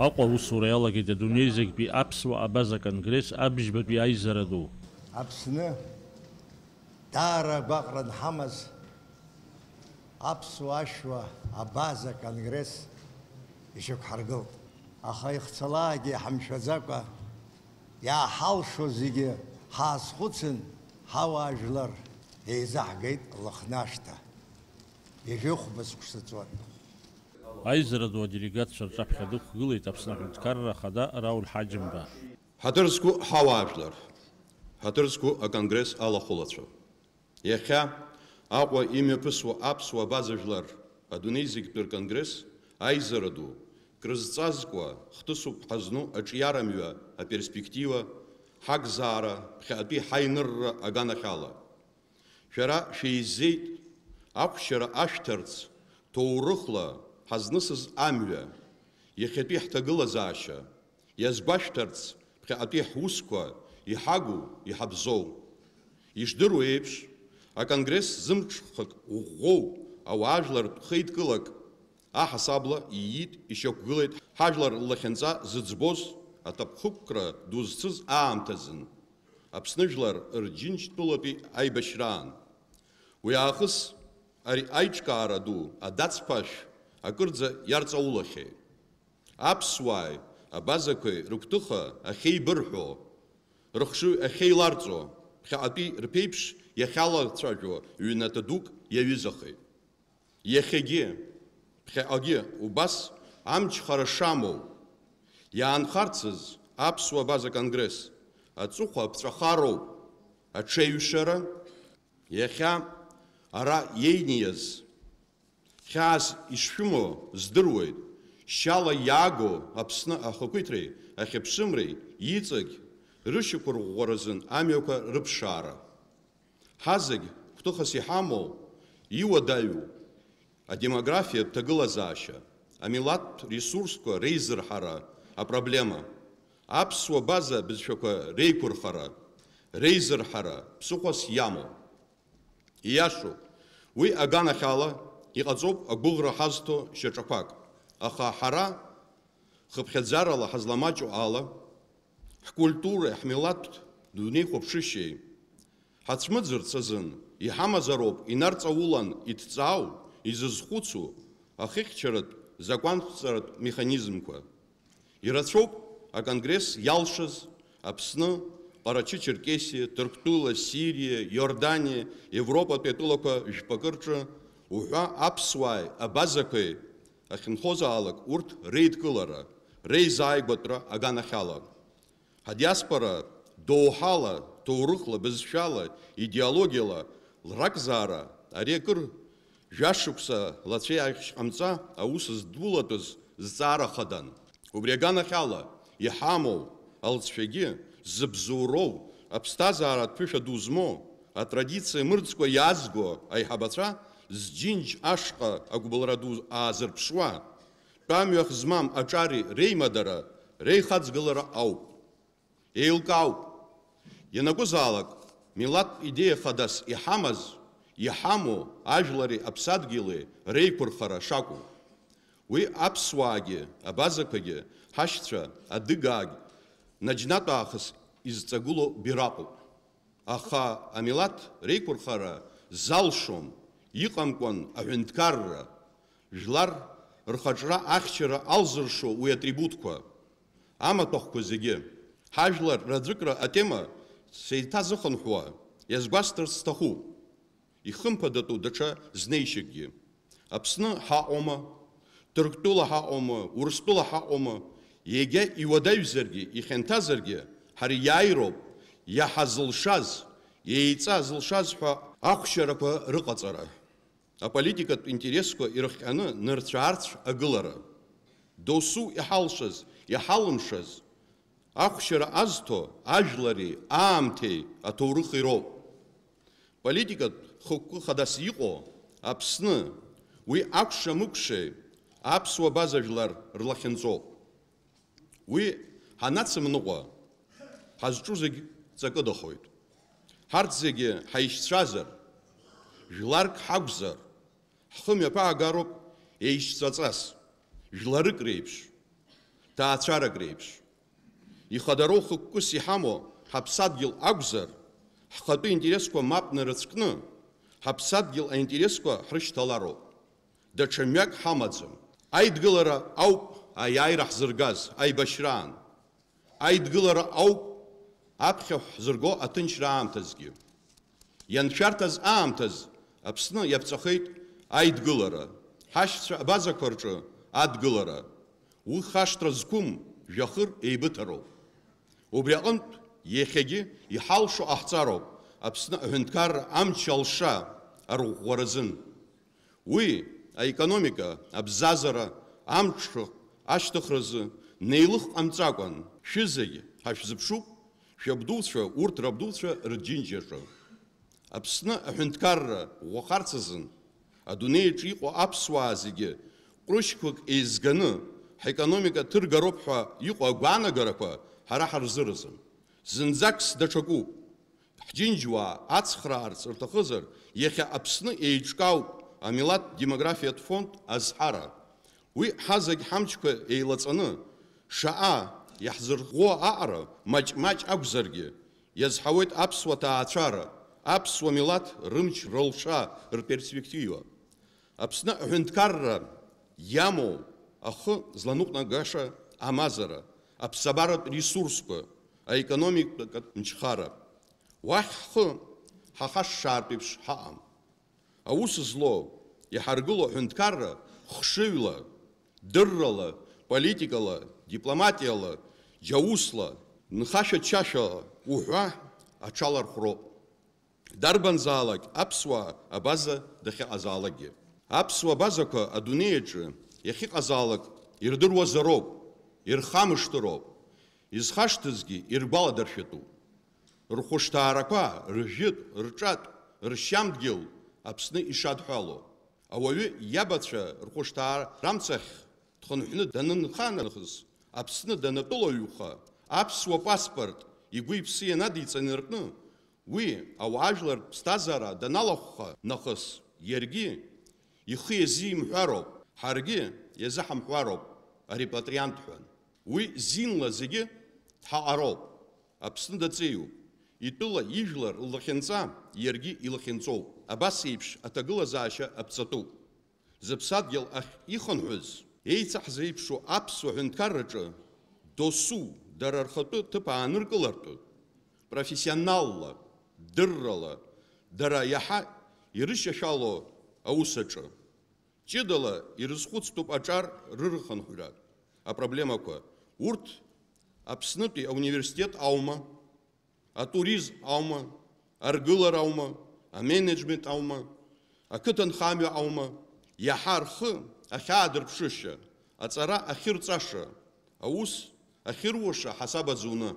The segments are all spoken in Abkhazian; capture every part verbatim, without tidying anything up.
Аҟәа аусура иалагеит адунеи зегьтәи аԥсуа абаза конгресс абжьбатәи аизара ду. Аԥсны даара агәаҟра анҳамаз, аԥсуа-ашәуа абаза конгресс ишьақәҳаргылт. Аха ихцалаагьы ҳамшәаӡакәа, иааҳалшо зегьы ҳаазхәыцын, ҳауаажәлар еизаҳгеит Лыхнашҭа. Ҩажәихәба зқәшаҵәуан. Аизара ду аделегатцәа рҿаԥхьа дықәгылеит Аԥсны Аҳәынҭқарра Ахада Рауль Ҳаџьымба. Ҳаҭыр зқәу ҳауаажәлар, ҳаҭыр зқәу аконгресс алахәылацәа. Иахьа Аҟәа имҩаԥысуа аԥсуа абаза жәлар адунеи зегьтәи рконгресс аизара ду, крызҵазкуа хҭысуп ҳазну аҿиарамҩа аперспектива, ҳакзаара ԥхьаҟатәи ҳаинырра аганахьала. Шәара шәеизеит, ахәшьара ашәҭарц, ҭоурыхла ҳазнысыз амҩа, иахьатәи ҳҭагылазаашьа, иазгәашәҭарц ԥхьаҟатәи ҳусқәа, иҳагу, иҳабзоу. Ишдыру еиԥш, аконгресс зымҽхак ӷәӷәоу ауаажәлартә хеидкылак аҳасабала иит, ишьақәгылеит ҳажәлар рлахьынҵа зыӡбоз аҭакԥхықәра ду зцыз аамҭазын. Аԥсны жәлар рџьынџьтәылатәи аибашьраан. Уи аахыс ари аиҿкаара ду адацԥашә акырӡа иарҵаулахьеит. Аԥсуааи абазақәеи рыгәҭыха ахьеибырҳәо, рыхшыҩ ахьеиларҵо, ԥхьаҟатәи рԥеиԥш иахьалацәажәо ҩнаҭа дук иаҩызахеит. Иахьагьы, ԥхьаҟагьы убас амчхара шамоу, иаанхарцаз аԥсуа абаза конгресс аҵыхәа ԥҵәахароуп аҽеиҩшара. Иахьа ара иеиниаз хьаас ишшәымоу здыруеит, шьала иааго Аԥсны ахақәиҭреи ахьыԥшымреи иҵегь рышьақәырӷәӷәаразын амҩақәа рыԥшаара. Ҳазегь гәҭыхас иҳамоу, иуадаҩу адемографиатә ҭагылазаашьа, амилаҭтә ресурсқәа реизырҳара апроблема, аԥсуа база бызшәақәа реиқәырхара, реизырҳара ԥсыхәас иамоу. Ииашоуп, уи аганахьала иҟаҵоуп агәыӷра ҳазҭо шьаҿақәак, аха ҳара, хыԥхьаӡарала ҳазламаҷу ала, ҳкультуреи ҳмилаҭтә дунеихәаԥшышьеи ҳацәмыӡырц азын иҳамазароуп инарҵаулан иҭҵаау, изызхәыцу ахьыхьчаратә закәанԥҵаратә механизмқәа. Ирацәоуп аконгресс иалшаз Аԥсны, Ҟарачы-Черкесиа, Ҭырқәтәыла, Сириа, Иорданиа, Европатәи атәылақәа жәпакы рҿы уҳәа аԥсуааи абазақәеи ахьынхозаалак урҭ реидкылара, реизааигәатәра аганахьала. Ҳадиаспора доуҳала, ҭоурыхла, бызшәала, идеологиала лракзаара ари акыр жәашықәса лацәеиаахьшь ҟамҵа аус здулатәыз зҵаара хадан. Убри аганахьала иҳамоу алҵшәагьы зыбзоуроу, аԥсҭазаара аҭәышәа ду змоу, атрадициа мырӡкәа иаазго аиҳабацәа зџьынџь ашҟа агәыбылра ду аазырԥшуа, тәамҩахь змам аҿари реимадара, реихаҵгылара ауп. Еилкаауп, ианакәызаалак, милаҭтә идеиа хадас иҳамаз, иҳамоу ажәлари аԥсадгьыли реиқәырхара шакәу. Уи аԥсуаагьы, абазақәагьы, ҳашьцәа, адыгаагь наџьнатә аахыс изҵагылоу бираҟуп. Аха амилаҭ реиқәырхара залшом, иҟамкәан аҳәынҭқарра, жәлар рхаҿра ахьчара алзыршо уи атрибутқәа, амаҭәахәқәа зегьы. Ҳажәлар раӡәыкра атема сеиҭазыхынҳәуа иазгәасҭарц сҭахуп, ихымԥадатәу даҽа знеишьакгьы. Аԥсны ҳаҟоума, Ҭырқәтәыла ҳаҟоума, Урыстәыла ҳаҟоума, егьа иуадаҩзаргьы, ихьанҭазаргьы, ҳара иааироуп иаҳазылшаз, еиҵа зылшаз ҳәа ахәшьарақәа рыҟаҵара. Аполитикатә интересқәа ирыхҟьаны нырцә-аарцә агылара. Досу иҳалшаз, иҳалымшаз, ахәшьара азҭо ажәлари аамҭеи аҭоурыхи роуп. Политикатә хықәкы хадас иҟоу Аԥсны, уи акәша-мыкәшеи аԥсуа база жәлар рлахьынҵоуп. Уи ҳанацымныҟәа, ҳазҿу зегь ҵакыдахоит. Ҳарҭ зегьы ҳаишьцәазар, жәларк ҳакәзар, ҳхы мҩаԥаагароуп еишьцәаҵас, жәларык реиԥш. Ҭаацәарак реиԥш. Ихадароу хықәкыс иҳамоу ҳаԥсадгьыл акәзар, ҳхатәы интересқәа мап нарыцәкны, ҳаԥсадгьыл аинтересқәа ҳрышьҭалароуп. Даҽа мҩак ҳамаӡам. Аидгылара ауп аиааира ҳзыргаз аибашьраан. Аидгылара ауп аԥхьахә ҳзырго аҭынчра аамҭазгьы. Ианшәарҭаз аамҭаз Аԥсны иаԥҵахеит аидгылара, ҳашьцәа абазақәа рҿы адгылара. Уи хашҭра зқәым жәахыр еибыҭароуп. Убри аҟынтә иахьагьы иҳалшо ҟаҳҵароуп Аԥсны аҳәынҭқарра амч алша арӷәӷәаразын. Уи аекономика, абзазара, амҽхак ашьҭыхразы неилых ҟамҵакәан, шәызегь ҳашәзыԥшуп, шәабдуцәа урҭ рабдуцәа рџьынџьаҿы. Аԥсны аҳәынҭқарра ӷәӷәахарц азын, адунеи аҿы иҟоу аԥсуаа зегьы ҟәрышьқәак еизганы, ҳекономика ҭыргароуп ҳәа иҟоу агәаанагарақәа ҳара ҳарзыразым. Зынӡакс даҽакуп. Ҳџьынџьуаа ацхраарц рҭахызар, иахьа Аԥсны еиҿкаауп амилаҭ демографиатә фонд азҳара. Уи ҳазегь ҳамчқәа еилаҵаны, шаҟа иаҳзырӷәӷәо аҟара маҷ-маҷ акәзаргьы, иазҳауеит аԥсуа ҭаацәара, аԥсуа милаҭ рымч-рылша, рперспектива. Аԥсны аҳәынҭқарра иамоу ахы зланыҟәнагаша амазара, аԥсабаратә ресурсқәа, аекономикатә мчхара. Уахь ҳхы ҳахашшаартә еиԥш ҳаҟам. Аус злоу, иҳаргыло аҳәынҭқарра хшыҩла, дыррала, политикала, дипломатиала, џьаусла, нхашәачашәала уҳәа аҽалархәроуп. Дарбанзаалак аԥсуаа абаза дахьыҟазаалакгьы. Аԥсуа базақәа адунеи аҿы иахьыҟазаалак ирдыруазароуп, ирхамышҭыроуп, изхашҭызгьы иргәаладаршәатәуп. Рхәышҭаарақәа, ржәытә, рҿатә, ршьамдгьыл Аԥсны ишадҳәало. Ауаҩы иабацәа рхәышҭаарамцахь дхынҳәны данынха нахыс, Аԥсны данатәылаҩуха, аԥсуа паспорт игәы-иԥсы ианадиҵа инаркны, уи ауаажәлартә ԥсҭазаара даналахәха нахыс, иаргьы ихы иазимҳәароуп, ҳаргьы иазыҳамҳәароуп арепатриант ҳәа. Уи зинла зегьы дҳаҟароуп. Аԥсны даҵеиуп. Итәыла ижәлар рлахьынҵа иаргьы илахьынҵоуп. Абас еиԥш аҭагылазаашьа аԥҵатәуп. Зыԥсадгьыл ахь ихынҳәыз, еицаҳзеиԥшу аԥсуа ҳәынҭқарраҿы досу, дара рхатәы ҭыԥ ааныркылартә, профессионалла, дыррала, дара иаҳа ирышьашәало аус аҿы. Ҷыдала ирызхәыцтәуп аҿар рырхынҳәра апроблемақәа. Урҭ Аԥснытәи ауниверситет аума, атуризм аума, аргылара аума, аменеджмент аума, ақыҭанхамҩа аума, иаҳа рхы ахьаадырԥшыша, аҵара ахьырҵаша, аус ахьыруаша ҳасаб аӡуны.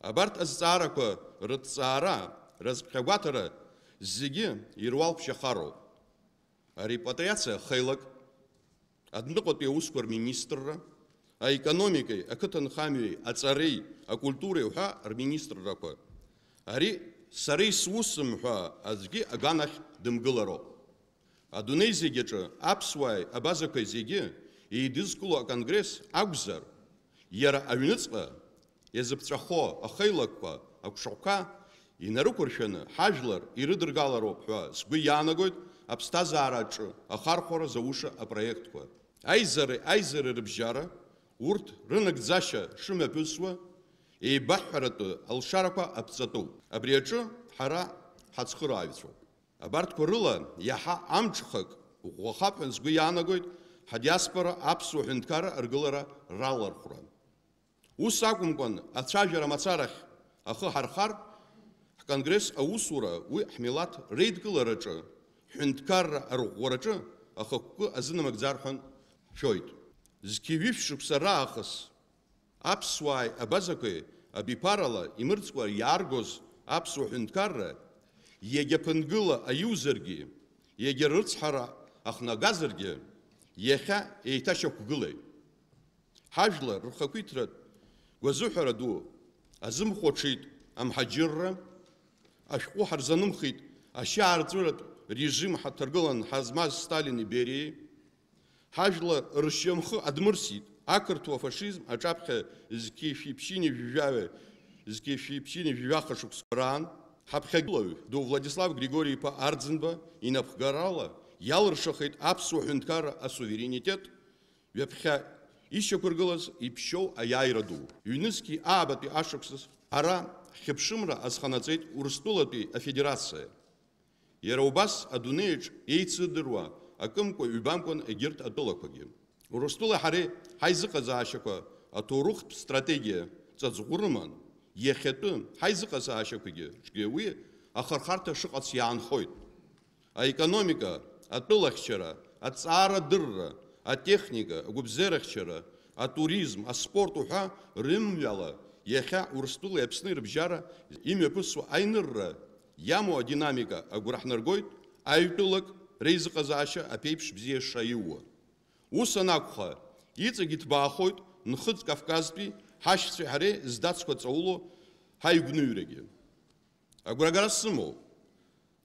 Абарҭ азҵаарақәа рыҭҵаара, рызԥхьагәаҭара зегьы ируалԥшьахароуп. Арепатриациа ахеилак, адәныҟатәи аусқәа рминистрра, аекономикеи, ақыҭанхамҩеи, аҵареи, акультуреи уҳәа рминистррақәа. Ари сара исусым ҳәа аӡәгьы аганахь дымгылароуп. Адунеи зегьаҿы аԥсуааи абазақәеи зегьы еидызкыло аконгресс акәзар, иара аҩныҵҟа иазыԥҵәахо ахеилакқәа, ақәшаҟәқәа инарықәыршәаны ҳажәлар ирыдыргалароуп ҳәа сгәы иаанагоит аԥсҭазаараҿы ахархәара зауша апроектқәа. Аизареи аизареи рыбжьара урҭ рынагӡашьа шымҩаԥысуа, еибаҳҳәаратәы алшарақәа аԥҵатәуп. Абри аҿы ҳара ҳацхырааҩцәоуп. Абарҭқәа рыла иаҳа амҽхак ӷәӷәахап ҳәа сгәы иаанагоит ҳадиаспора аԥсуа ҳәынҭқарра аргылара ралархәра. Ус акәымкәан, ацәажәара мацарахь ахы ҳархар, ҳконгресс аусура уи ҳмилаҭ реидкылараҿы, ҳәынҭқарра арӷәӷәараҿы ахықәкы азынамыгӡар ҳәа ҳшәоит. Зқьи ҩышә шықәса раахыс аԥсуааи абазақәеи абиԥарала имырӡкәа иааргоз аԥсуа ҳәынҭқарра, иагьа ԥынгыла аиузаргьы, иагьа рыцҳара ахнагазаргьы, иахьа еиҭашьақәгылеит. Ҳажәлар рхақәиҭратә гәазыҳәара ду азымхәаҽит амҳаџьырра, ашәҟәы ҳарзанымхеит ашьаарҵәыратә режим ҳаҭаргылан ҳазмаз Сталини Бериеи. Ҳажәлар ршьамхы адмырсит Ақырҭуа афашизм аҿаԥхьа зқьи шәи ԥшьынҩажәи жәаҩа, зқьи шәи ԥшьынҩажәи жәаха шықәсқәа раан, ҳаԥхьагылаҩ ду Владислав Григори-иԥа Арӡынба инапхгарала иалыршахеит аԥсуа ҳәынҭқарра асуверенитет ҩаԥхьа ишьақәыргылаз иԥшьоу аиааира ду. Ҩнызқьи аабатәи ашықәсаз ара ҳхьыԥшымра азханаҵеит Урыстәылатәи Афедерациа. Иара убас адунеиаҿ еицыдыруа акымкәа-ҩбамкәан егьырҭ атәылақәагьы. Урыстәылеи ҳареи ҳаизыҟазаашьақәа аҭоурыхтә стратегиа ҵаҵӷәы рыман, иахьатәы ҳаизыҟазаашьақәагьы ҿгьы уи ахырхарҭа шыҟац иаанхоит. Аекономика, атәылахьчара, аҵаарадырра, атехника, агәабзиарахьчара, атуризм, аспорт уҳәа рымҩала иахьа Урыстәылеи Аԥсни рыбжьара имҩаԥысуа аинырра иамоу адинамика агәра ҳнаргоит, аҩтәылак реизыҟазаашьа аԥеиԥш бзиа шаиуа. Ус анакәха, иҵегь иҭбаахоит Нхыҵ Кавказтәи ҳашьцәеи ҳареи здацқәа ҵауло ҳаигәныҩрагьы. Агәрагара сымоуп,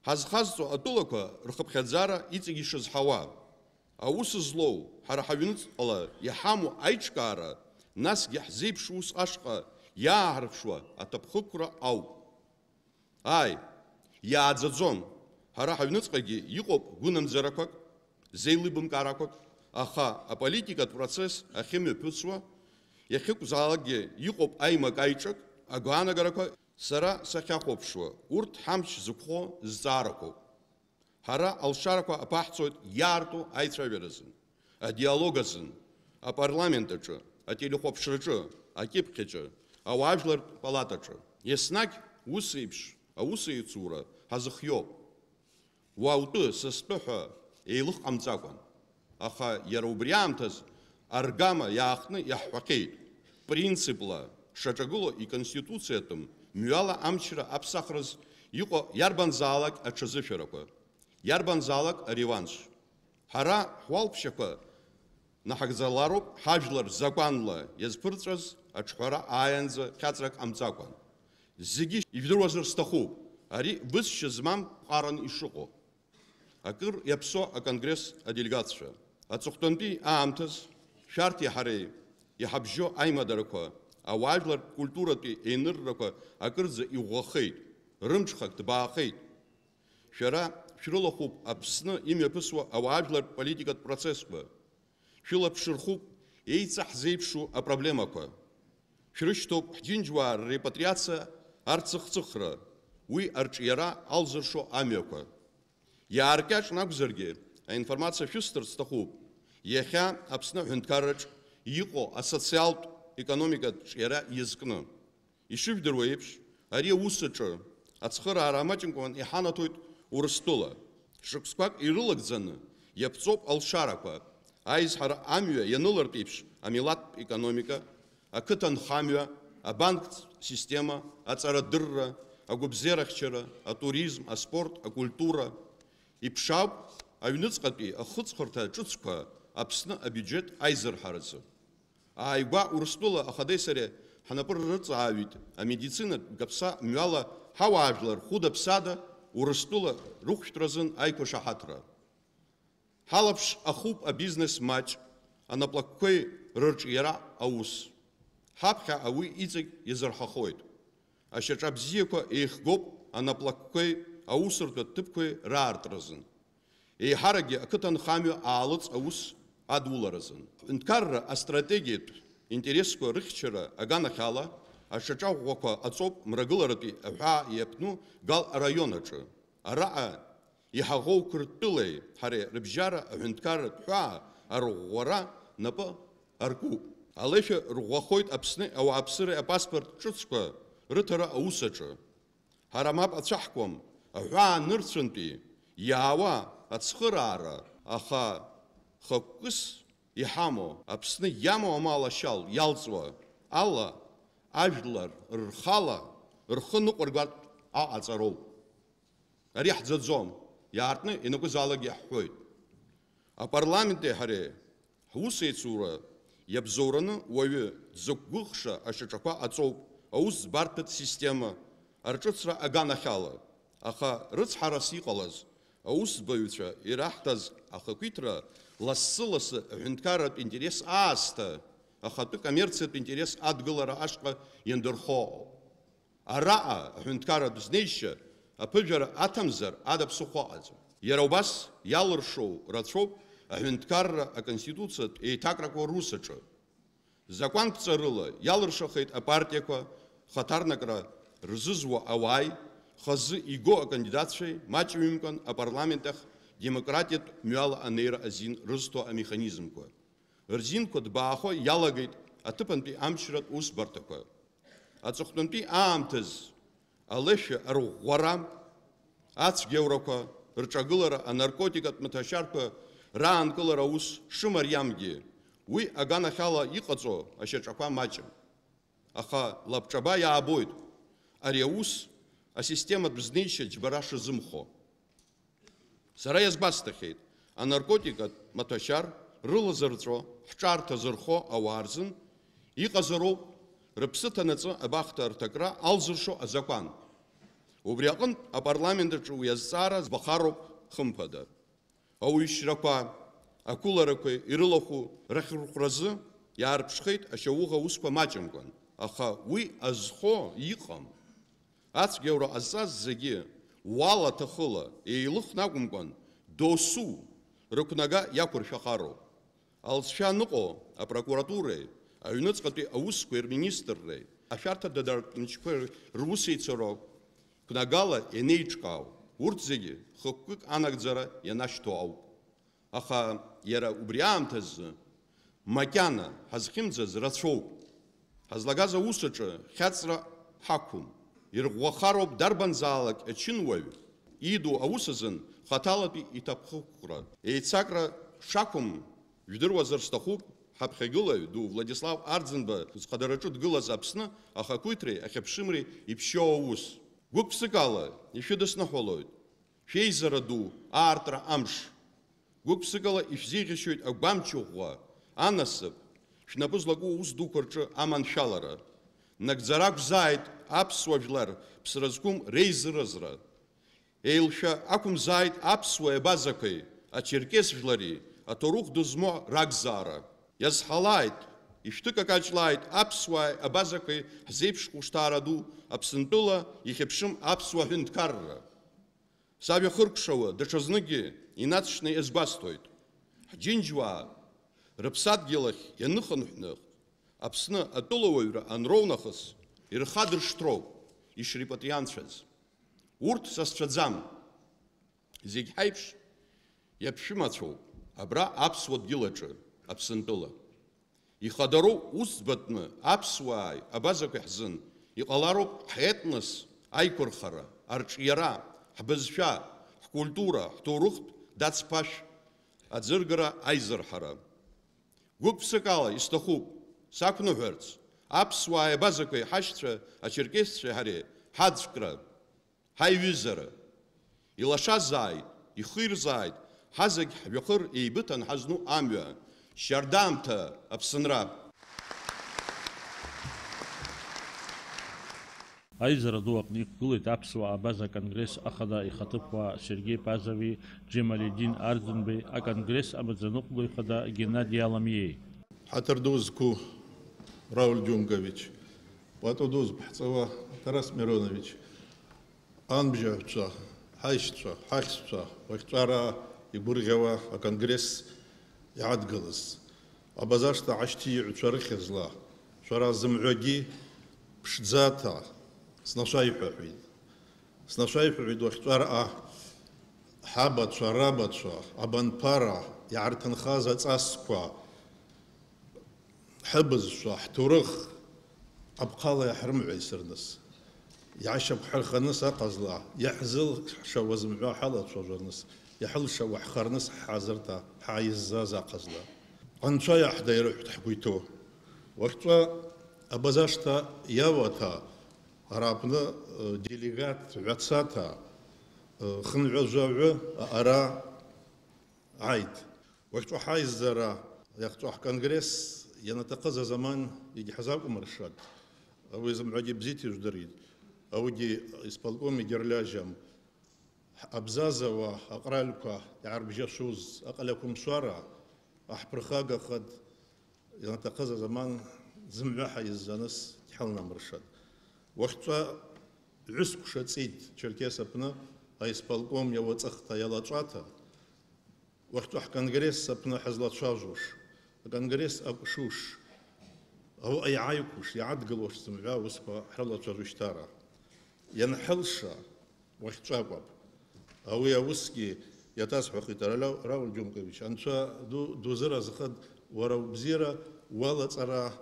ҳазхазҵо атәылақәа рхыԥхьаӡара иҵегь ишазҳауа, аус злоу, ҳара ҳаҩныҵҟала иҳамоу аиҿкаара, насгьы ҳзеиԥш ус ашҟа иааҳарԥшуа аҭакԥхықәра ауп. Ааи, иааӡаӡом, ҳара ҳаҩныҵҟагьы иҟоуп гәынамӡарақәак, зеилыбымкаарақәак, аха аполитикатә процесс ахьымҩаԥысуа, иахьакәзаалакгьы иҟоуп аимак-аиҿак, агәаанагарақәа. Сара сахьахәаԥшуа, урҭ ҳамч зықәхо зҵаарақәоуп. Ҳара алшарақәа аԥаҳҵоит иаарту аицәажәаразын, адиалог азын, апарламент аҿы, ателехәаԥшраҿы, акьыԥхь аҿы, ауаажәлартә палатаҿы. Еснагь ус еиԥш аусеицура ҳазыхиоуп. Уа утәы, са стәы ҳәа еилых ҟамҵакәан. Аха иара убри аамҭаз аргама иаахтны иаҳҳәахьеит, принципла шаҿагыло иконституциатәым мҩала амчра аԥсахраз иҟоу иарбанзаалак аҽазышәарақәа, иарбанзаалак ареванш. Ҳара ҳуалԥшьақәа наҳагӡалароуп ҳажәлар закәанла иазԥырҵәаз аҿҳәара ааиаанӡа хьаҵрак ҟамҵакәан. Зегьы ижәдыруазар сҭахуп, ари высшьа змам ԥҟаран ишыҟоу. Акыр иаԥсоу аконгресс аделегатцәа. Аҵыхәтәантәи аамҭаз шәарҭи ҳареи иҳабжьо аимадарақәа, ауаажәлартә культуратәи еиныррақәа акырӡа иӷәӷәахеит, рымҽхак ҭбаахеит. Шәара шәрылахәуп Аԥсны имҩаԥысуа ауаажәлартә политикатә процессқәа. Шәылаԥш рхуп еиҵаҳзеиԥшу апроблемақәа. Шәрышьҭоуп ҳџьынџьуаа ррепатриациа арцыхцыхра, уи арҿиара алзыршо амҩақәа. Иааркьаҿны акәзаргьы, аинформациа шәысҭарц сҭахуп, иахьа Аԥсны аҳәынҭқарраҿ иҟоу асоциалтә економикатә ҿиара иазкны. Ишыжәдыруа еиԥш, ари аус аҿы ацхыраара амаҷымкәан иҳанаҭоит Урыстәыла. Шықәсқәак ирылагӡаны иаԥҵоуп алшарақәа, аизҳара амҩа ианылартә еиԥш, амилаҭтә економика, ақыҭанхамҩа, абанктә система, аҵарадырра, агәабзиарахьчара, атуризм, аспорт, акультура. Иԥшаауп аҩныҵҟатәи ахыҵхырҭа ҿыцқәа Аԥсны абиуџьет аизырҳаразы. Ааигәа Урыстәыла ахадеи сареи ҳнапы рырҵааҩит амедицинатә каԥса мҩала ҳауаажәлар хәыда-ԥсада Урыстәыла рыхәшәтәразын аиқәышаҳаҭра. Ҳалаԥш ахуп абизнес маҷ, анаплакқәеи рырҿиара аус. Ҳаԥхьаҟа уи иҵегь иазырҳахоит. Ашьаҿа бзиақәа еихгоуп анаплакқәеи аусуртә ҭыԥқәеи раартразын. Еиҳаракгьы ақыҭанхамҩа аалыҵ аус адуларазын. Ҳҳәынҭқарра астратегиатә интересқәа рыхьчара аганахьала ашьаҿа ӷәӷәақәа ҟаҵоуп Мрагыларатәи аҳәаа иаԥну Гал араион аҿы. Араҟа иҳаӷоу Қырҭтәылеи ҳареи рыбжьара аҳәынҭқарратә ҳәаа арӷәӷәара напы аркуп. Алеишәа рӷәӷәахоит Аԥсны ауааԥсыреи апаспорт ҿыцқәа рыҭара аус аҿы. Ҳара мап ацәаҳкуам аҳәаа нырцәынтәи иаауа ацхыраара, аха хықәкыс иҳамоу, Аԥсны иамоу амал ашьал иалҵуа ала ажәлар рхала рхы ныҟәыргартә аҟаҵароуп. Ари ҳӡаӡом, иаартны ианакәызаалакгьы иаҳҳәоит. Апарламенти ҳареи ҳусеицура иабзоураны уаҩы дзықәгәыӷша ашьаҿақәа ҟаҵоуп, аус ӡбартәытә система арҿыцра аганахьала, аха рыцҳарас иҟалаз аусӡбаҩцәа ираҳҭаз ахақәиҭра лассы-лассы аҳәынҭқарратә интерес аасҭа ахатәы коммерциатә интерес адгылара ашҟа иандырхо. Араҟа аҳәынҭқарратә знеишьа аԥыжәара аҭамзар ада ԥсыхәа ыҟаӡам. Иара убас иалыршоу рацәоуп аҳәынҭқарра аконституциатә еиҭакрақәа рус аҿы. Закәанԥҵарыла иалыршахеит апартиақәа хаҭарнакра рзызуа ауааи, хазы иго акандидатцәеи, маҷҩымкәан апарламент ахь демократиатә мҩала анеира азин рызҭо амеханизмқәа. Рзинқәа ҭбаахо иалагеит аҭыԥантәи амчратә усбарҭақәа. Аҵыхәтәантәи аамҭаз алеишәа арӷәӷәара, ацәгьаурақәа рҿагылара, анаркотикатә маҭәашьарқәа раанкылара аус шымариамгьы, уи аганахьала иҟаҵоу ашьаҿақәа маҷым. Аха лабҿаба иаабоит ари аус асистематә знеишьа џьбара шазымхо. Сара иазгәасҭахьеит, анаркотикатә маҭәашьар рылазырҵәо, ҳҿарҭа зырхо ауаа рзын иҟазароуп рыԥсы ҭанаҵы абахҭа рҭакра алзыршо азакәан. Убри аҟынтә апарламент аҿы уи азҵаара збахароуп, хымԥада. Ауаҩшьрақәа, ақәыларақәа ирылахәу рахьырхәразы иаарԥшхеит ашьауӷа аусқәа маҷымкәан, аха уи азхо иҟам. Ацәгьаура ҟазҵаз зегьы уала-ҭахыла еилыхны акәымкәан, досу рықәнага иақәыршәахароуп. Алҵшәа аныҟоу апрокуратуреи, аҩныҵҟатәи аусқәеи рминистрреи, ашәарҭададартә мчқәеи русеицура қәнагала ианеиҿкаау, урҭ зегьы хықәкык анагӡара ианашьҭоу ауп. Аха иара убри аамҭазы макьана ҳазхьымӡаз рацәоуп. Ҳазлагаз аус аҿы хьаҵра ҳақәым. Ирӷәӷәахароуп дарбанзаалак ачынуаҩ иду аус азын хаҭалатәи иҭакԥхықәра. Еицакра шақәым жәдыруазар сҭахуп, ҳаԥхьагылаҩ ду Владислав Арӡынба зхадараҿы дгылаз Аԥсны ахақәиҭреи ахьыԥшымреи иԥшьоу аус. Гәык-ԥсыкала ишәыдысныҳәалоит шәеизара ду аартра амш. Гәык-ԥсыкала ишәзеиӷьасшьоит агәамч ӷәӷәа, анасыԥ, шәнапы злаку аус дуқәа рҿы аманшәалара. Нагӡара ақәзааит аԥсуа жәлар ԥсра зқәым реизыразра. Еилшәа ақәымзааит аԥсуа абазақәеи ачерқьес жәлари аҭоурых ду змоу ракзаара. Иазҳалааит, ишәҭыкакаҷлааит аԥсуааи абазақәеи ҳзеиԥш хәышҭаара ду Аԥсынтәыла ихьыԥшым аԥсуа ҳәынҭқарра. Сажәа хыркәшауа даҽазныкгьы инаҵшьны иазгәасҭоит, ҳџьынџьуаа рыԥсадгьыл ахь ианыхынҳәны, Аԥсны атәылауаҩра анроу нахыс, ирхадыршҭроуп ишрепатрианцәаз. Урҭ сасцәаӡам. Зегь ҳаиԥш иаԥшәымацәоуп абра аԥсуа дгьыл аҿы, Аԥсынтәыла. Ихадароу усӡбатәны аԥсуааи абазақәеи ҳзын иҟалароуп ҳетнос аиқәырхара, арҿиара, ҳбызшәа, ҳкультура, ҳҭоурыхтә дацԥашә аӡыргара, аизырҳара. Гәык-ԥсыкала исҭахуп сақәныҳәарц аԥсуааи абазақәеи, ҳашьцәа ачерқьесцәеи ҳареи ҳаӡәкра. Ҳаиҩызара. Илашазааит, ихирзааит, ҳазегь ҳжәҩахыр еибыҭан ҳазну амҩа. Шьардаамҭа Аԥсынра! Аизара ду аҟны иқәгылеит аԥсуа абаза конгресс ахада ихаҭыԥуаа Сергеи Пазови Џьемалидин Арӡынбеи, аконгресс амаӡаныҟәгаҩ хада Геннади Аламиеи. Ҳаҭыр ду зқәу Рауль Џьумкович, пату ду зыԥҳҵауа Тарас Миронович, анбжьаҩцәа, ҳаишьцәа, ҳахьшьцәа, уахьҵәара игәырӷьауа аконгресс иаадгылаз, абазашҭа ашьҭиҩцәа рыхьӡла, шәара зымҩагьы ԥшӡаҭа снашәаиҳәаҳәеит. Снашәаиҳәаҳәеит уахьҵәара ҳабацәа, рабацәа, абанԥара иаарҭынхаз аҵасқәа, ҳыбызшәа, ҳҭоурых апҟала иаҳрымҳәеи сырныс? Иаашьақәҳарханыс аҟазла, иаҳзылшауа зымҳәа ҳалацәажәарныс, иаҳылшауа ҳхарныс ҳҳазырҭа ҳааиззаз аҟазла. Анцәа иаҳдаирҳәт ҳгәы иҭоу. Уахьҵәа абазашҭа иаваҭа ара аҟны, э, делегат ҩацаҭа, э, хынҩажәаҩы аҟара ааит. Уахьҵәа ҳаизара, иахьҵәа ҳконгресс ианаҭахыз азаман егьҳазакәмыршат. Уи зымҳәагьы бзиа ижәдырит. Уигьы исполком егьырльажьам. Абзазауа аҟралқәа иаарбжьашәоз аҟалақәымшәара аҳԥырхагахеит, Ианаҭахыз азаман зымҩа ҳаиззаныс дҳалнамыршат. Уахьҵәа ҩысқәша ҵит Черкес аҟны аисполком иауаҵыхҭа иалаҵәаҭа, уахьҵәа ҳконгресс аҟны ҳазлацәажәош, аконгресс акәшуш, ауаҩы иааиқәуш, иаадгылош зымҩа аусқәа ҳрылацәажәышьҭара. Ианҳалша, уахьҵәакәаб. Ауи аусгьы иаҭасҳәахит, Ра-, Рауль Џьумкович, Анцәа ду дузыразхыд, уара убзиара, уалаҵара,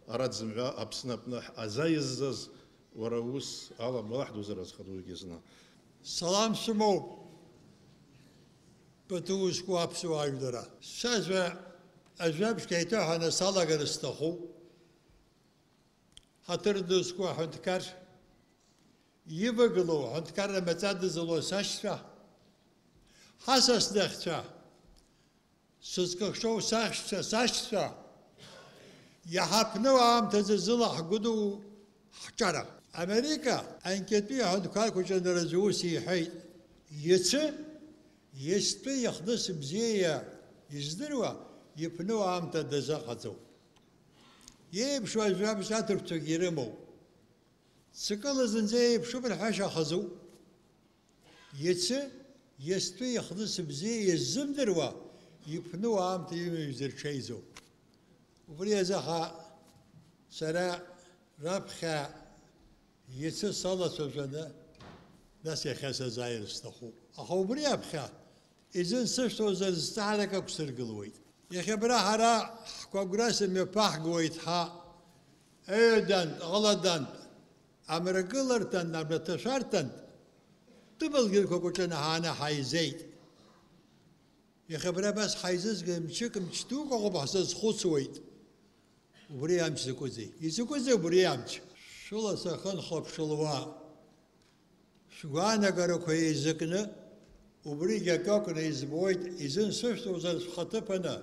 ара зымҩа Аԥсны аҟны ҳазаиззаз, уара ус ала Аллаҳ дузыразхыд уигьы зны. Салам шәымоуп, пату зқәу аԥсуаа жәлара. Сажәа ажәабжьк еиҭаҳәаны салагар сҭахуп. Ҳаҭыр ду зқәу аҳәынҭқар, ивагылоу аҳәынҭқарра маҵа дызлоу сашьцәа, ҳасасныхцәа, сызкыхшоу сашьцәа, сашьцәа, иаҳаԥну аамҭазы зыла ҳгәыдуу ҳҿара. Америка анкьатәи аҳәынҭқарқәа ҿанараз ус иҳәеит, иацы, иацтәи иахныс бзиа издыруа, иԥну аамҭа дазыҟаҵоуп. Иеиԥшу ажәабжь аҭырқәцәагьы ирымоуп. Ҵакыла зынӡа еиԥшуп рҳәашьа хазуп. Иацы, иацтәи иахныс бзиа иаззымдыруа, иԥну аамҭа имыҩӡа рҽеиӡоуп. Убри азы аха сара раԥхьа иацы салацәажәаны, нас иахьа сазааир сҭахуп. Аха убри аԥхьа изын сышәҭозар зҵаарак ақәсыргылуеит. Иахьа абра ҳара ҳконгресс имҩаԥаҳгоит ҳа, ҩадантә, ӷладантә, амрагыларҭантә, амраҭашәарҭантә, тәымалгьырқәак уҿы наҳаны ҳаизеит. Иахьа абра абас ҳаизызгаз мчык, мч дук ыҟоуп ҳзызхәыцуеит. Убри амч закәызеи? Изакәызеи убри амч? Шәыла сахьынхәаԥшлуа, шәгәаанагарақәа еизакны, убригь акы акәны избоит, изын сышәҭозар шәхаҭыԥаны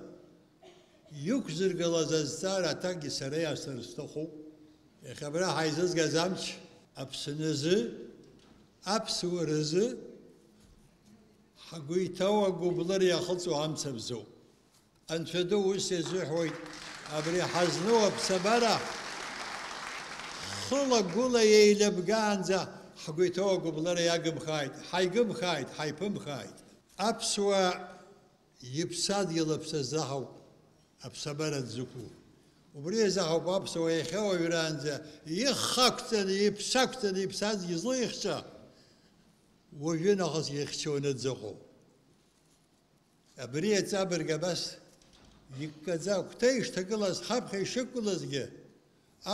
иқәзыргылаз азҵаара аҭакгьы сара иасыр сҭахуп. Иахьа абра ҳаизызгаз амч Аԥсны азы, аԥсуаразы ҳгәы иҭоу агәыблыра иахылҵуа амцабзоуп. Анцәа ду ус иазыҳәоит, абри ҳазну аԥсабара хыла-гәыла еилыбгаанӡа ҳгәы иҭоу агәыблыра иагымхааит, ҳаигымхааит, ҳаиԥымхааит. Аԥсуа иԥсадгьыл аԥсазаҳауп аԥсабара дзықәу. Убри азаҳауп аԥсуа иахьа уажәраанӡа ихақәҵаны, иԥсақәҵаны иԥсадгьыл злеихьча, уажәы нахыс ихьчоны дзыҟоу. Абри аҵабырг абас иккаӡа агәҭа ишҭагылаз, ҳаԥхьа ишықәгылазгьы,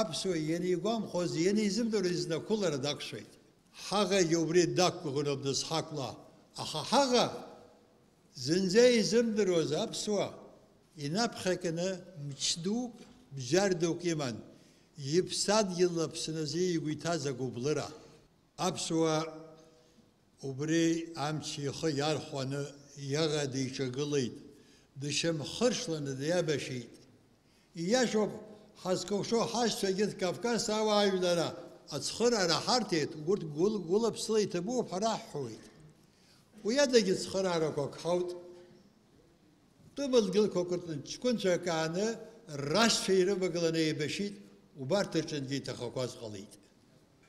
аԥсуа ианигәамхоз, ианизымдыруаз изнақәылара дақәшәеит. Ҳаӷагьы убри дақәгәыӷын ауп дызҳақәла, аха ҳаӷа зынӡа изымдыруаз аԥсуа инаԥхьакны мч дук, бџьар дук иман, иԥсадгьыл Аԥсны азы игәы иҭаз агәыблыра. Аԥсуа убри амч ихы иархәаны иаӷа диҿагылеит, дышьамхыршланы диабашьит. Ииашоуп, ҳазкылшо ҳашьцәагьы Кавказ ауаажәлара ацхыраара ҳарҭеит, урҭ гәыл-, гәыла-ԥсыла иҭабуп ҳәа раҳҳәоит. Уи адагьы цхыраарақәак ҳауит. Тәымадгьылқәак рҟны ҷкәынцәак ааны, рашьцәа ирывагыланы еибашьит, убарҭ рҿынгьы иҭахақәаз ҟалеит.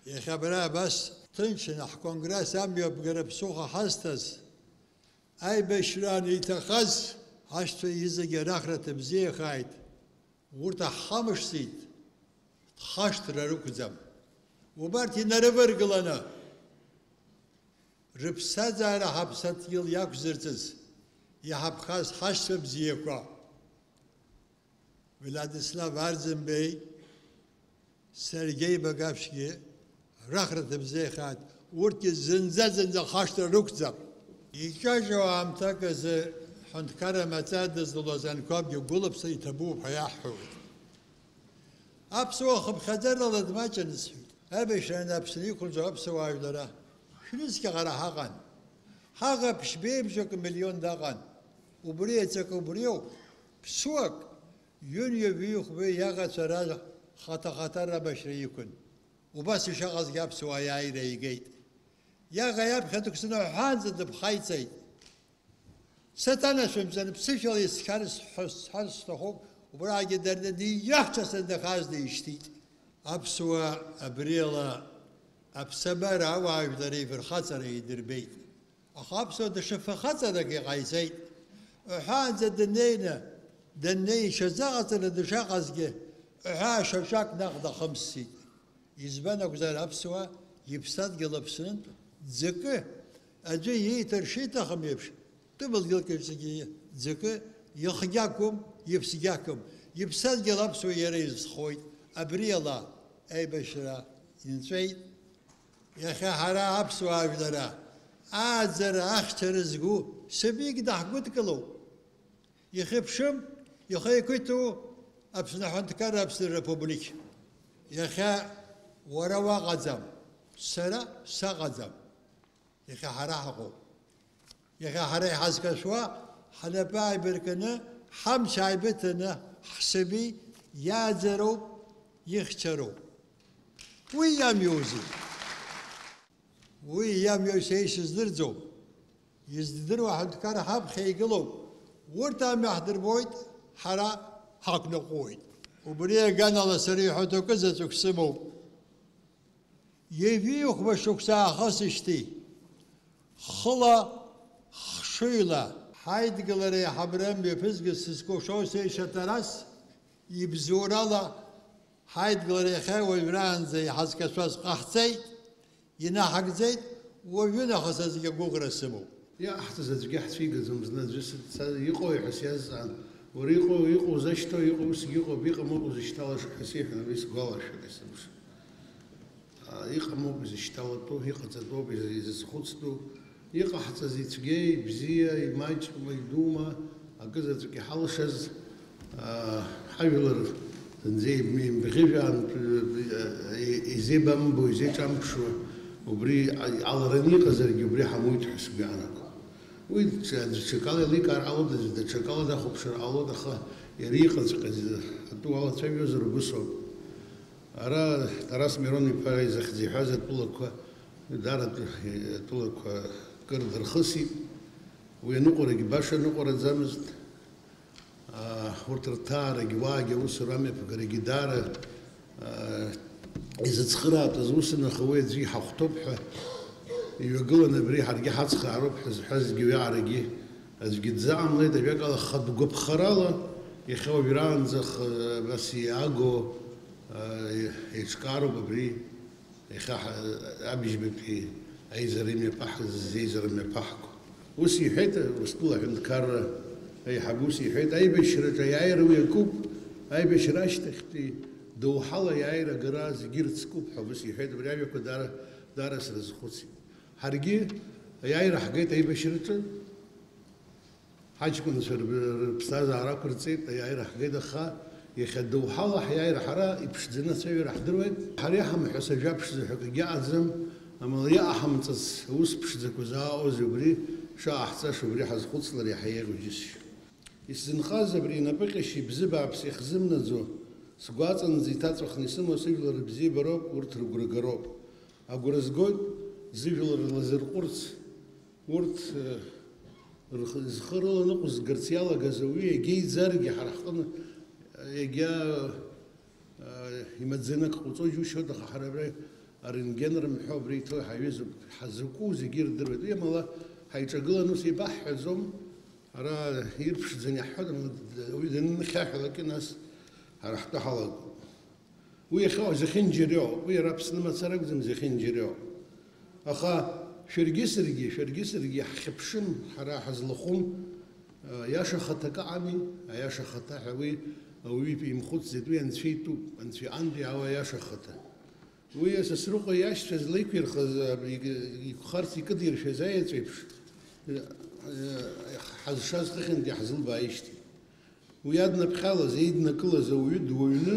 Иахьа абра абас ҭынчны ҳконгресс амҩаԥгара ԥсыхәа ҳазҭаз, аибашьраан иҭахаз ҳашьцәа изегьы арахра ҭыбзиахааит. Урҭ ҳхамышҭит, хашҭра рықәӡам. Убарҭ инарываргыланы, рыԥсҭазаара ҳаԥсадгьыл иақәзырҵаз, иҳаԥхаз ҳашьцәа бзиақәа, Владислав Арӡынбеи, Сергеи Багаԥшьгьы рахра ҭыбзеихааит, урҭгьы зынӡа-зынӡа хашҭра рықәӡам. Иҿажьу аамҭак азы ҳҳәынҭқарра маҵа дызлоз Анқәабгьы гәылаԥса иҭабуп ҳәа иаҳҳәоит. Аԥсуа хыԥхьаӡарала дмаҷын сҳәеит. Аибашьраан Аԥсны иқәынҵәо аԥсуаа жәлара шәрыцқьаҟара ҳаҟан. Ҳаӷа ԥшьбеиԥшьак миллион даҟан. Убри аҵакы убриоуп. Ԥсуак, ҩынҩажәи хәба иаӷацәа ра-, хата-хата рабашьра иқәын. Убас ишаҟазгьы аԥсуаа аиааира игеит. Иаӷа иаԥхьа дықәсны ҳәаанӡа дыԥхаиҵеит. Саҭанашәымҵан, ԥсышәала исҳәар, сҳәар, сҳәар сҭахуп, Убрагьы дара диаҳцәасырнахаз дишьҭит. Аԥсуа абриала аԥсабара ауаажәлар еифырхаҵара идырбеит. Аха аԥсуа даҽа фырхаҵарак иҟаиҵеит. Уҳәаанӡа днеины, даннеи ишазыҟаҵаны дышаҟазгьы, уҳәа шьаҿак наҟ дахымсит. Избан акәзар, аԥсуаа иԥсадгьыл Аԥснынтә ӡакы аӡәы ииҭар шиҭахым еиԥш, тәымадгьылк аҿгьы ӡакы ихгьы ақәым, иԥсгьы ақәым. Иԥсадгьыл аԥсуа иара изхоит. Абри ала аибашьра инҵәеит. Иахьа ҳара аԥсуаа жәлара ааӡара ахьчара згу сабик даҳгәыдкылоуп. Ихьыԥшым, ихы иқәиҭу Аԥсны аҳәынҭқарра, Аԥсны Республик. Иахьа уара уаҟаӡам, сара саҟаӡам. Иахьа ҳара ҳаҟоуп. Иахьа ҳара иҳазкашәуа, ҳнапы ааибаркны, ҳамч ааибыҭаны, ҳсаби иааӡароуп, ихьчароуп. Уи иамҩоузеи? Уи иамҩоу са исыздырӡом. Издыруа аҳәынҭқар ҳаԥхьа игылоуп. Урҭ амҩа ҳдырбоит, ҳара ҳақәныҟәоит. Убри аганала сара иҳәатәы акы заҵәык сымоуп. Ҩажәи хәба шықәса аахысижьҭеи, хыла, хшыҩла, ҳаидгылара иаҳабра мҩаԥызгаз сызкәашоу сеишьа Тарас ибзоурала ҳаидгылара иахьа уажәраанӡа иҳазкашәаз ҟаҳҵеит, инаҳагӡеит, уажәы нахыс аӡәгьы агәыӷра сымоуп. Иҟаҳҵаз аӡәгьы ҳцәигаӡом, зны аӡәы сыцца-, иҟои ҳәа сиазҵаан, уара иҟоу, иҟоу узашьҭоу, иҟоу усгьы ыҟоуп, иҟам ыҟоу узышьҭалаша ҳәа сиҳәан, уи сгәалашәоит есымша. Иҟамоуп изышьҭалатәу, иҟаҵатәоуп изызхәыцтәу, иҟаҳҵаз ицәгьеи, ибзиа, имаҷума, идума, акы заҵәык иҳалшаз, ҳажәлар зынӡа имбӷьыжәаан, изеибамбо, изеиҿамԥшуа, убри алараны иҟазаргьы убри ҳамуит ҳәа сгәы иаанагом. Уи даҽакала еиликаар ҟалоит, даҽакала дахәаԥшыр ҟалоит, аха иара иҟаҵәҟьаз атәы уалацәажәозар убыс ауп. Ара Тарас Мирон-иԥа изахьӡ иҳәаз атәылақәа, даара атәылақәа кыр дырхысит. Уи аныҟәарагьы баша ныҟәараӡамызт. Урҭ рҭаарагьы, уаагьы аусура амҩаԥгарагьы даара изыцхыраатәыз усын, аха уи аӡәы иҳахәҭоуп ҳәа иҩагыланы абри ҳаргьы ҳацхраароуп ҳәа зҳәазгьы уиаҟарагьы аӡәгьы дзыҟамлеит, ажәакала, хатә гәаԥхарала иахьа уажәраанӡа х-, абас иааго, а, еиҿкаароуп абри, иахьа ҳа-, абыжьбатәи аизара имҩаԥаҳгаз, зеизара мҩаԥаҳго. Ус иҳәеит, Урыстәыла аҳәынҭқарра аиҳабы, ус иҳәеит, аибашьраҿы аиааира уи акуп, аибашьра ашьҭахьтәи доуҳала аиааира агара зегьы ирыцкуп ҳәа ус иҳәеит, абри ажәақәа даара, даара срызхәыцит. Ҳаргьы аиааира ҳгеит аибашьраҿы, ҳаҷкәынцәа рб-, рыԥсҭазаара ақәырҵеит, аиааира ҳгеит, аха иахьа доуҳала ҳиааира ҳара иԥшӡаны ацәажәара ҳдыруеит. Ҳара иаҳамҳәо са жәаԥшӡа ҳәа акгьы аҟаӡам, амала иҟаҳамҵац аус ԥшӡақәа зааҟоузеи убри шаҟаҳҵаша, убри ҳазхәыцлар иаҳа еиӷьу џьысшьо. Исзынхаз абри инапыҟьашьеи бзыбааԥси хзымнаӡо, сгәаҵанӡа иҭаҵәахны исымоу сыжәлар рыбзиабароуп, урҭ рыгәра гароуп. Агәра згоит зыжәлар лазырҟәырц, урҭ, э, рх-, зхы рыланыҟәызгарц иалагаз ауаҩы иагьа иӡаргьы ҳара ҳҟны, э, иагьа, э, имаӡаны акы ҟауҵо џьушьоит, аха ҳара абра арентген рымҳәо абра иҭоу ҳаҩызоуп, ҳазакәу зегьы ирдыруеит. Уи амала ҳаиҿагыланы ус еибаҳҳәаӡом, ара ирԥшӡаны иаҳҳәоит, амала д-, уи данынхьаҳәалакгьы нас ҳара ҳтәы ҳалагоит. Уи иахьа зехьынџьариоуп, уи иара Аԥсны мацара акәӡам, зехьынџьариоуп. Аха шәаргьы саргьы, шәаргьы саргьы иаҳхьыԥшым, ҳара ҳазлахәым, а, аиаша хаҭа акы ами, аиаша хаҭа ҳәа уи ауаҩы имхәыцӡеит, уи Анцәа итәуп, Анцәа иҟынтә иаауа аиаша хаҭа. Уи Сасрыҟәа иашьцәа злеиқәирхаз, а, ик-, икәхарц икыдиршәаз аеҵә еиԥш, а, а, ҳазшаз хыхьынтә иаҳзылбааижьҭеи. Уи аднаԥхьалаз, еиднакылаз ауаҩы дуаҩны,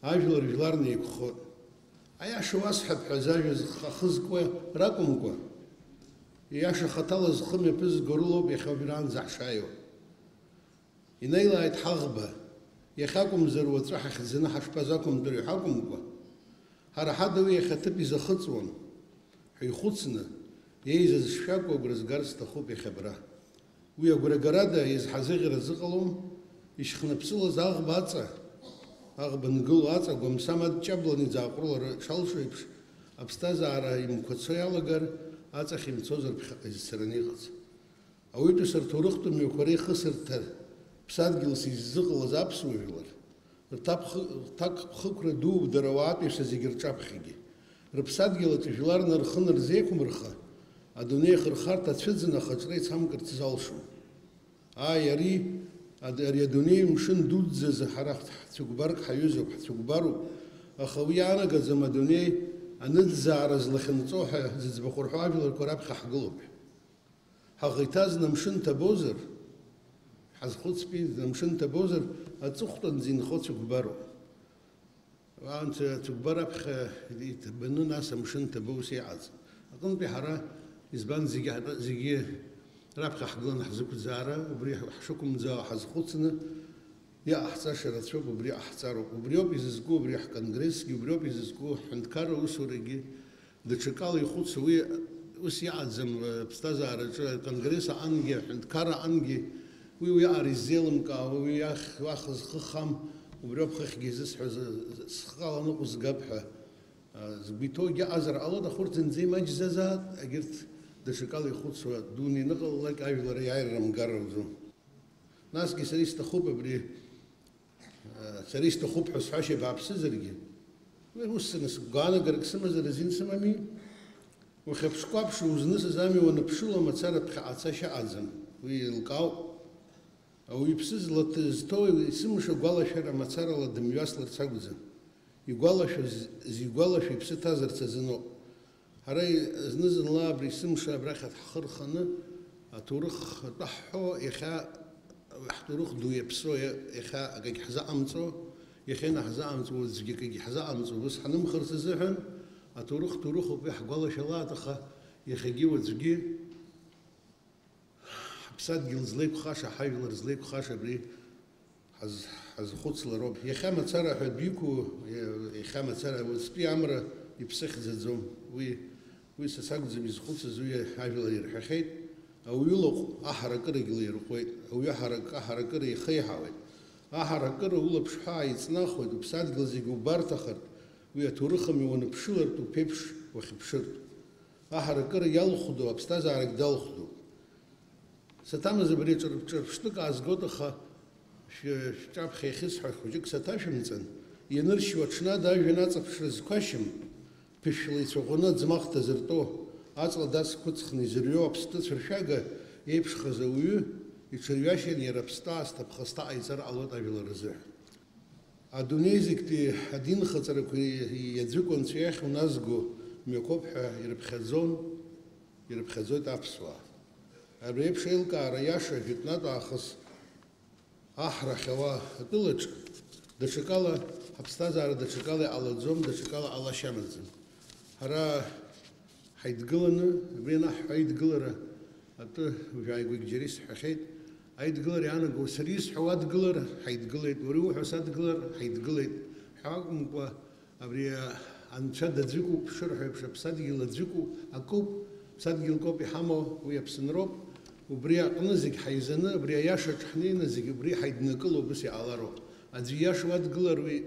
ажәлар жәлар неиқәхоит. Аиаша уасҳәап ҳәа зажәа зх-, ахы зкуа ракәымкәа, ииаша хаҭала зхы мҩаԥызго рылоуп иахьа уажәраанӡа ҳшааиуа. Инеилааит ҳаӷба, иахьакәымзар уаҵәы ҳахьӡаны ҳашԥазақәымтәари ҳәа акәымкәа, ҳара ҳада уи иахьа ҭыԥ изахыҵуам ҳәа ихәыцны, еизаз шшәакәу агәра згар сҭахуп иахьа абра. Уи агәрагарада изҳазыӷьара зыҟалом, Ишьхныԥсылаз аӷба аҵа, аӷба нгыло аҵа, гәамсам адҷабланы иӡааҟәрылара шалшо еиԥш, аԥсҭазаара имқәацо иалагар, аҵахь имцозар ԥхьаҟа изцараны иҟац. Ауаҩытәыҩса рҭоурыхтә мҩақәа реихысырҭа ԥсадгьылс иззыҟалаз аԥсуа жәлар, рҭакԥхықәра дууп дара ауаатәыҩса зегьы рҿаԥхьагьы. Рыԥсадгьыл аҿы жәларны рхы нарзеиқәмырха, адунеи ахырхарҭа ацәыӡны ахаҿра ицамкырц залшом. Ааи, ари, ад-, ари адунеи мшын дуӡӡазы ҳара ҳцәыкәбарк ҳаҩызоуп, ҳцәыкәбароуп, аха уи иаанагаӡам адунеи аныӡаара злахьынҵоу ҳәа зыӡбахә рҳәо ажәларқәа раԥхьа ҳгылоуп ҳәа. Ҳаӷа иҭаз намшын ҭабозар, ҳазхәыцтәи намшын ҭабозар, аҵыхәтәанӡа инхо цәыкәбароуп. Анцәа ацәыкәбар аԥхьа иҭабаны, нас амшын ҭабо ус иҟаӡам. Аҟынтәи ҳара, избан зегьы ҳара, зегьы раԥхьа ҳгыланы ҳзықәӡаара, убри ҳшықәымӡаауа ҳазхәыцны, иҟаҳҵаша рацәоуп, убри ҟаҳҵароуп. Убриоуп изызку убри ҳконгрессгьы, убриоуп изызку ҳҳәынҭқарра усурагьы, даҽакала ихәыцу уи ус иҟаӡам, аԥсҭазаараҿы аконгресс аҟангьы, аҳәынҭқарра аҟангьы, уи уиаҟара иззеилымкаауа, уи иах-, уаха зхы хам, убриоуп хыхьгьы изысҳәаз, схала ныҟәызгап ҳәа, а, згәы иҭоугьы аҟазар ҟалоит, аха урҭ зынӡа имаҷзазаат, егьырҭ даҽакала ихәыцуа, дуны ианыҟалалак ажәлар иааира рымгар рауӡом. Насгьы сара исҭахуп абри, а, сара исҭахуп ҳәа сҳәашьа бааԥсызаргьы, уи ус сара сгәаанагарак сымазар азин сымами? Ухьаԥш-кәаԥш узнысыз ами уаныԥшыло мацара ԥхьаҟа ацашьа аӡам, уи еилкаауп. Ауаҩы иԥсы злаҭ-, зҭоу есымша гәалашәара мацарала дымҩасларц акәӡам. Игәалашәаз, зигәалашәо иԥсы ҭазарц азыноуп. Ҳара зны-зынла абри есымша абрахь ҳхы рханы аҭоурых атәы ҳҳәо, иахьа ҳҭоурых ду иаԥсоу, иа-, иахьа акагь ҳзаҟамҵо, иахьа инаҳзаҟамҵо, уаҵәгьы акагь ҳзаҟамҵо, ус ҳанымхарц азыҳәан аҭоурых ҭоурыхуп, уи ҳгәалашәалааит, аха иахьагьы уаҵәгьы ҳаԥсадгьыл злеиқәхаша, ҳажәлар злеиқәхаша абри ҳаз-, ҳазхәыцлароуп. Иахьа мацара ҳәа адәы иқәу, иа-, иахьа мацара, уаҵәтәи амра иԥсы хьӡаӡом. Уи, уи са сакәӡам изхәыцыз, уи ажәлар ирҳәахьеит. Ауаҩы лаҟә аҳаракырагь лаирҟәуеит, ауаҩы ҳарак-, аҳаракыра ихеиҳауеит. Аҳаракыра улаԥш ҳәа ааиҵнахуеит, уԥсадгьыл зегьы убарҭахартә, уи аҭоурыхамҩа уаныԥшылартә, уԥеиԥш уахьыԥшыртә. Аҳаракыра иалхәдоу аԥсҭазаарагь далхәдоуп. Саҭамыз абри ҿырԥ-ҿырԥштәык аазгоит, аха шәы-, шәҿаԥхьа иахьысҳәаз хәыҷык саҭашәымҵан, ианыршьуа аҽнада ажәҩан аҵаԥшра зқәашьым, ԥышәла ицәаӷәаны аӡмах дазыртәо, аҵла дацқәыцхны изырҩуа аԥстәы цәыршәага еиԥшхаз ауаҩы иҽырҩашьан иара аԥстәы аасҭа ԥхасҭа ҟаиҵар ҟалоит ажәлар рзыҳәан. Адунеи зегьтәи адинхаҵарақәа иаӡәыку Анцәа иахь уназго мҩақәоуп ҳәа ирыԥхьаӡон, ирыԥхьаӡоит аԥсуаа. Абри еиԥш еилкаара иаша жәытәнатә аахыс аҳра ахьауа атәылаҿ, даҽакала, ҳаԥсҭазаара даҽакала иҟалаӡом, даҽакала ҟалашьа амаӡам. Ҳара ҳаидгыланы, абри анаҳҳәа аидгылара атәы уажәааигәагь џьара исҳәахьеит, аидгылара иаанаго, сара исҳәо уадгылар, ҳаидгылеит, уара иуҳәо садгылар, ҳаидгылеит ҳәа акәымкәа, абри анцәа даӡәыкуп шырҳәо еиԥш, аԥсадгьыл аӡәыкуп, акоуп, ԥсадгьылк ауп иҳамоу, уи Аԥсынроуп, убри аҟны зегь ҳаизаны, абри аиашаҿ ҳнеины зегь убри ҳаиднакыло убыс иҟалароуп. Аӡәы ииашоу адгылар уи,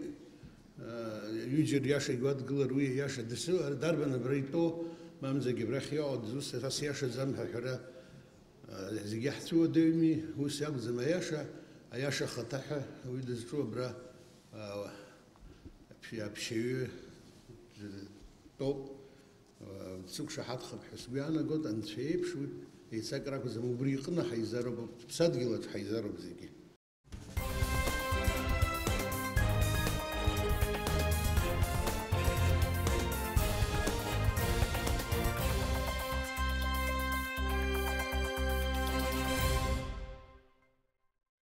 Ҩыџьа риашагь уадгылар, уи иаша дасу, дарбан абра итәоу, мамзаргьы абрахь иҟоу, дызусҭа, са сиашаӡам ҳәа шәара, а, зегьы ҳцәыуадаҩми, ус иакәӡам аиаша, аиаша ахаҭа ҳәа уи дызҿу абра, а, аԥшь-, аԥшьаҩы дтәоуп, а, дсықәшаҳаҭхап ҳәа сгәы иаанагоит, анцәа иеиԥш уи еицакра акәӡам, убри иҟны ҳаизароуп, ԥсадгьылаҿ ҳаизароуп зегьы.